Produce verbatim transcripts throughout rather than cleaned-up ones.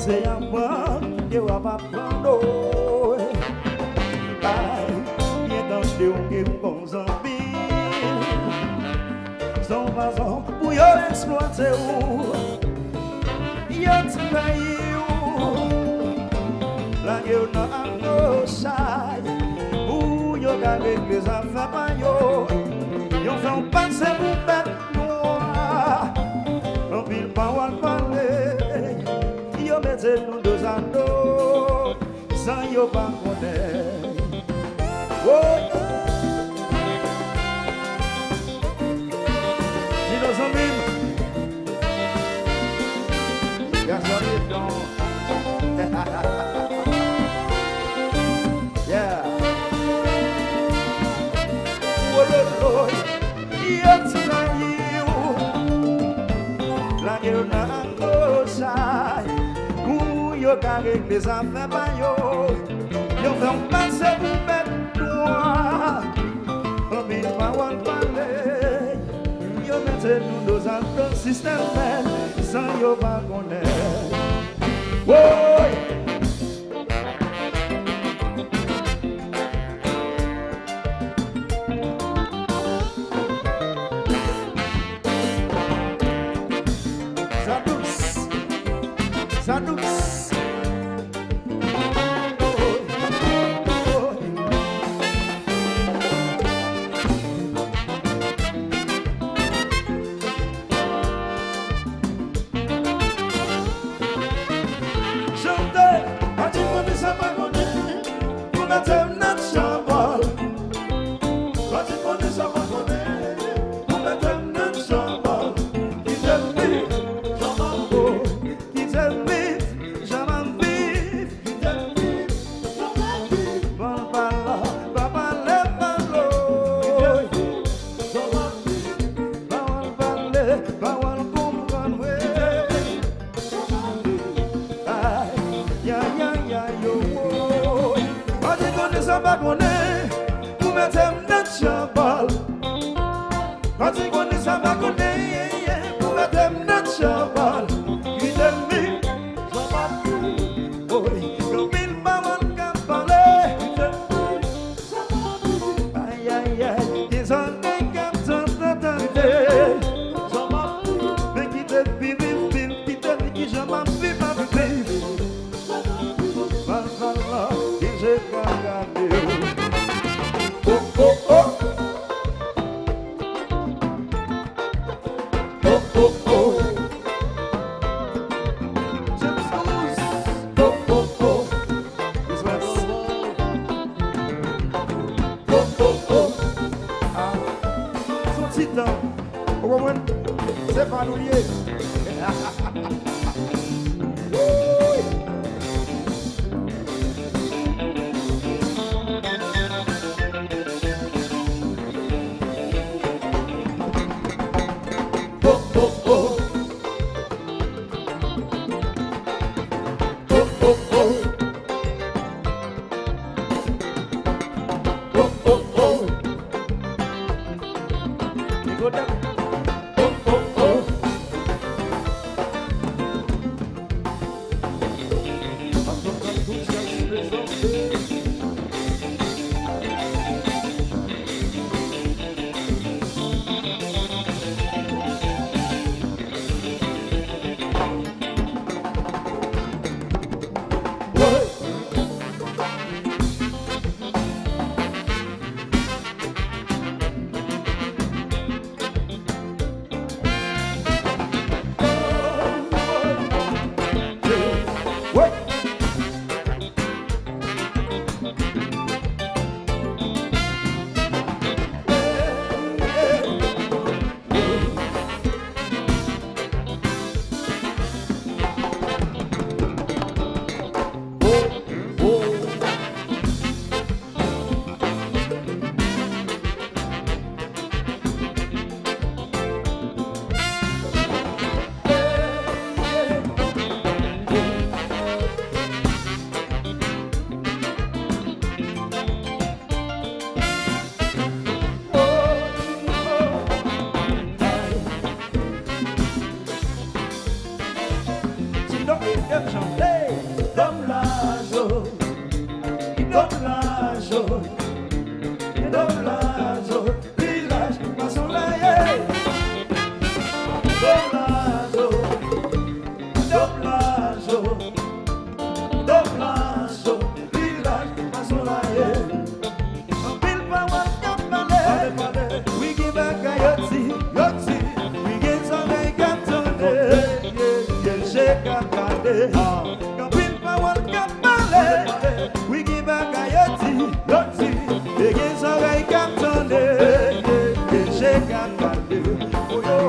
Se aprann ke w ap aprann, o. Ay, byen tande w ke m gon zanmi. Se yon fason pou yo eksplwate w. Yo trayi w. Lage w nan akosay. Pou yo ka regle zafè pa yo. Yo fè w pase pou bèt nwa. Anpil pawòl pale. Yo mete nou dozado san yo pa konnen. Woy! Di nou zanmi m. Gason Edon. Yeah. Wololo. Yo trayi w. Lage w nan akosay. Pou yo ka regle zafè pa yo. Yo fè w pase pou bèt nwa. Anpil pawòl pale. Yo mete nou dozado sistèm mèn. San yo pa konnen. Woy! Sa dous. Sa dous. Chante, pa di konnen sa pa konnen, pou mete m nan chanbòl. Pa di konnen sa pa konnen, pou mete m nan chanbòl. Kite m viv, chanbòl. Kite m viv, jan m ap viv. Kite m viv, jan m ap viv. Ban pale, pa pale, pale. Kite m viv, jan m ap viv. Pawòl pale, pawòl konprann, wi. Ay, ay, ay, ay, yo, wo. Pa di konnen sa pa konnen, pou mete m nan chanbòl. Pa di konnen sa pa konnen, pou mete m nan chanbòl. Kite m viv, jan m ap viv. Oy, anpil pawòl k ap pale. Kite m viv. Ay, ay, ay, gen zòrèy k ap tann, tann, tande. Men kite m viv, viv, viv, kite m di kijan m ap viv, ap viv. Val, val la, gen je k ap gade w. Oh, oh, oh. Oh, oh, oh. James Cruz. Oh, oh, oh. Yes, yes. Oh, oh, oh. Ah. Se yon ti tan. Ou konprann? Se pa nou l ye. Wouy! Oh, oh, oh. Oh, oh, oh. Oh, oh, oh. Nico Dep. Oh, oh, oh. Doblaj, o, doblaj, o, vilaj, fason la ye. Doblaj, o, doblaj, o, doblaj, o, vilaj, fason la ye. Anpil pawòl k ap pale. Pale, pale. Wi, gen bagay yo di. Yo di. Wi, gen zòrèy k ap tande. Tande. Gen je k ap gade. Ah. Gen anpil pawòl k ap pale. Pale, pale. Wi, gen bagay yo di. Yo di. E gen zòrèy k ap tande. Tande. Gen je k ap gade. Oh, yo.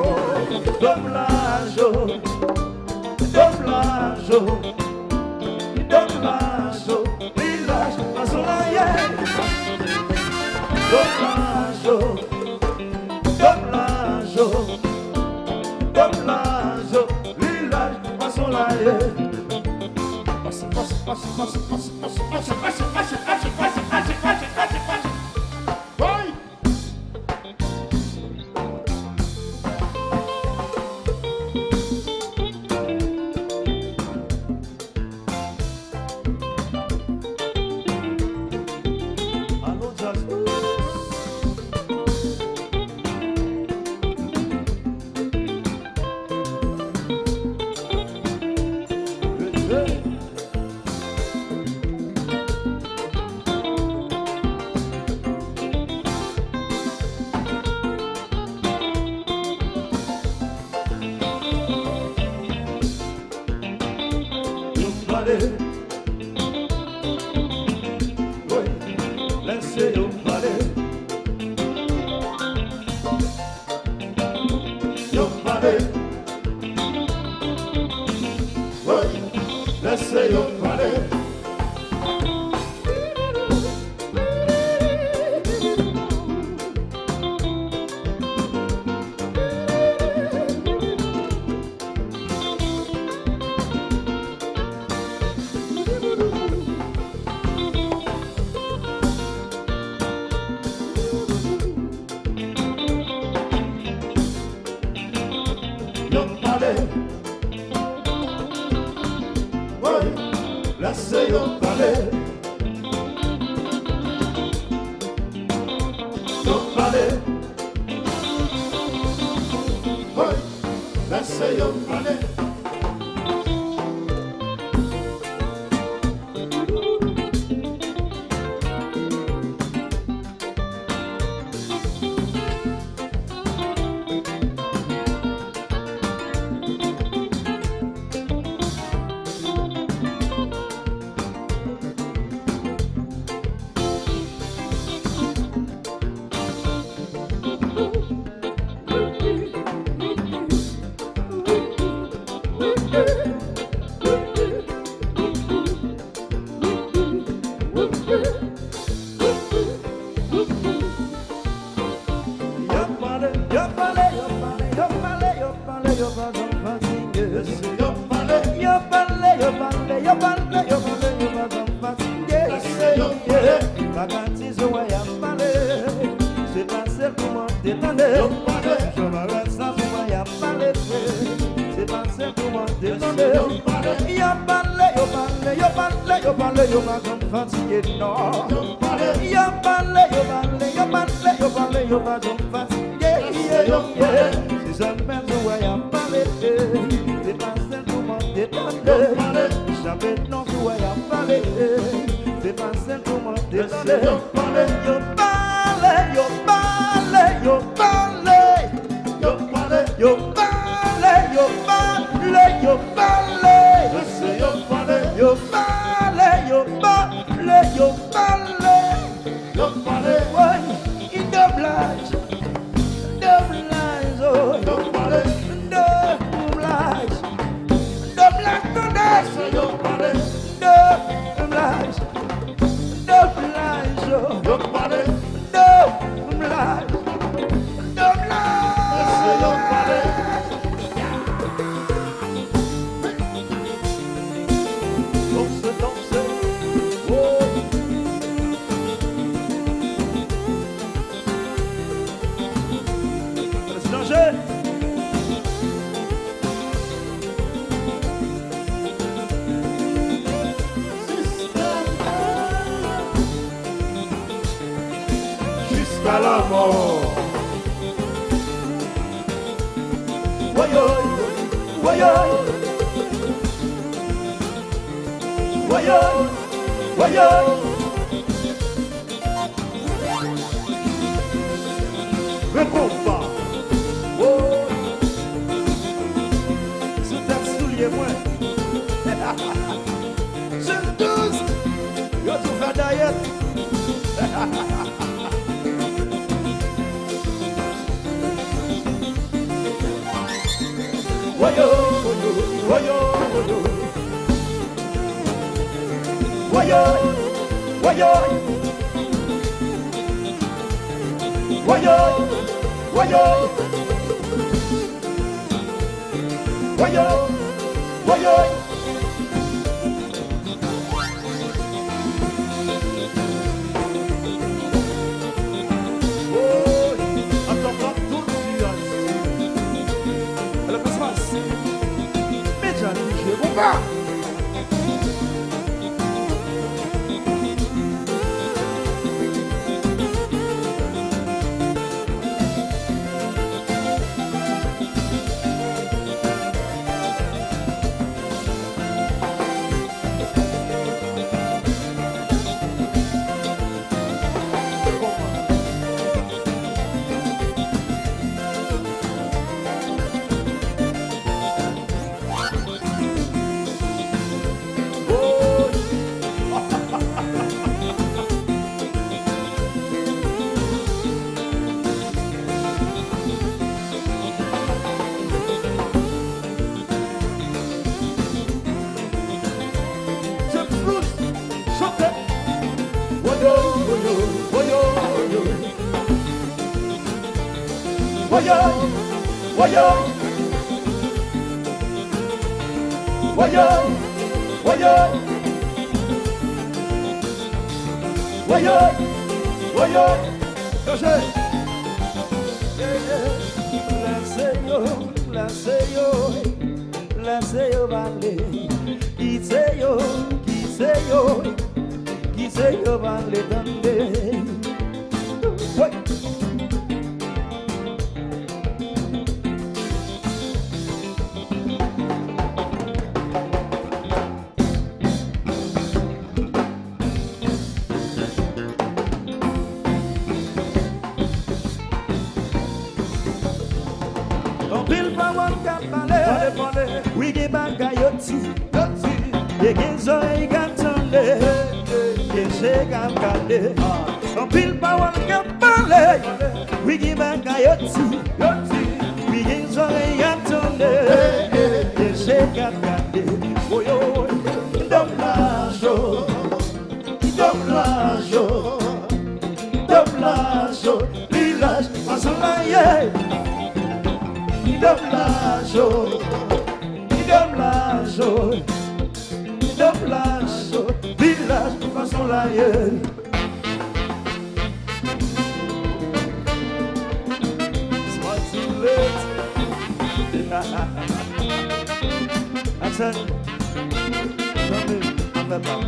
Doblaj, o. Doblaj, o. Doblaj, o. Vilaj, fason la ye. Doblaj, o. Doblaj, o. Doblaj, o. Vilaj, fason la ye. Pase, pase, pase. Woy! Alon djaz dous. Hey, hey. Yo pale. Wi, lèse yo pale. Yo pale. Woy, lèse yo pale. Yo pale. Woy, lèse yo pale. Yo pale. Woy, lèse yo pale. Yo pale, yo pale, yo pale, yo pale, yo pale, yo pa janm fatige. Yo pale, yo pale, yo pale, yo pale, yo pa janm fatige. Yo pale. Bagay ti zo wè y ap pale, se pa sèl pou mwen te tande. Yo pale. Jan bagay sa zo wè y ap pale, se pa sèl pou mwen te tande. Yo pale. Yo pale, yo pale, yo pale, yo pale, yo pa janm fatige, non. Yo pale, yo pale, yo pale, yo pa janm fatige. Se sèl menm zo wè y ap pale, se pa sèl pou mwen te tande. Chape non zo wè y ap pale, se pa sèl pou mwen te tande. Yo pale, yo pale, yo pale, yo pale. Yo pale, yo pale, yo pale, yo pale. Yo pale, yo pale, yo pale. Yo pale. Woy, doblaj. Doblaj, oh. Doblaj. Doblaj, tande. Doblaj. Doblaj, oh. Doblaj. Doblaj. Danse, danse. Oh. Alanmò. Woyoy, woyoy. Woyoy, woyoy. Rekonpa. Woy. Sou tèt soulye mwen. Sou douz. Yo tou fè dayèt. Woyo, woyo, woyo, woyo. Woyo, woyo. Woyo, woyo. Woyo, woyo. Woy, atò k ap tout siyal. Alò, pas, pas. Medya nou jwe konpa. James Blues, chante. Woyo, woyo, woyo, woyo. Woyo, woyo. Woyo, woyo. Woyo, woyo. Yo, je. Lèse yo, lèse yo. Lèse yo pale, kite yo, kite yo, kite yo pale tande. Woy! Anpil pawòl k ap pale, pale, pale. Wi, gen bagay yo di, yo di. E gen zòrèy k ap tande, gen je k ap gade. Anpil pawòl k ap pale, wi, gen bagay yo di, yo di. Wi, gen zòrèy k ap tande, gen je k ap gade. Woyo, dòm lajo. Dòm lajo, dòm lajo, vilaj fason la ye. Dòm lajo, dòm lajo, dòm lajo, vilaj fason la ye. It's not too late. Aksèl, zanmi, afè pa m.